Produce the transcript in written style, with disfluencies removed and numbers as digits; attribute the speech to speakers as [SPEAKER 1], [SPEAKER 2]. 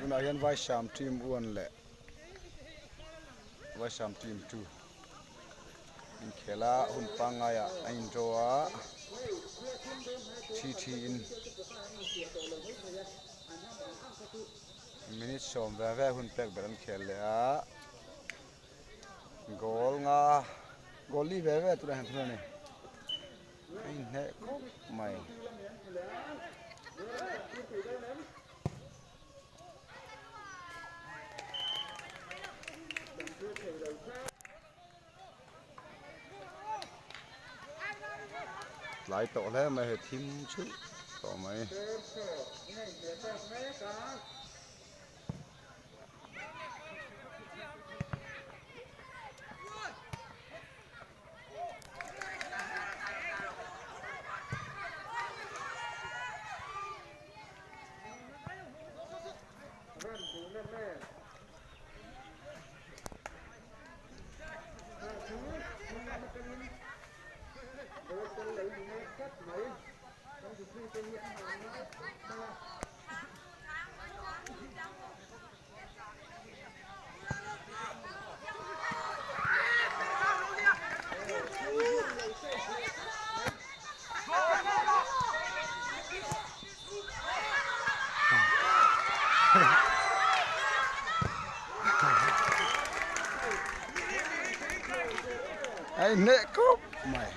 [SPEAKER 1] Tunah hian Vaisham team 1 leh Vaisham team 2 inkhel a hun pangngaiah a in draw a thi thi in minute sawm ve ve hun pek ber an khel leh a goal nga goal li ve ve tunah hian thun a ni. A inhneh khawp mai. Tlai tawh hle mai hei thim chhuih tawh mai. A inhneh khawp mai.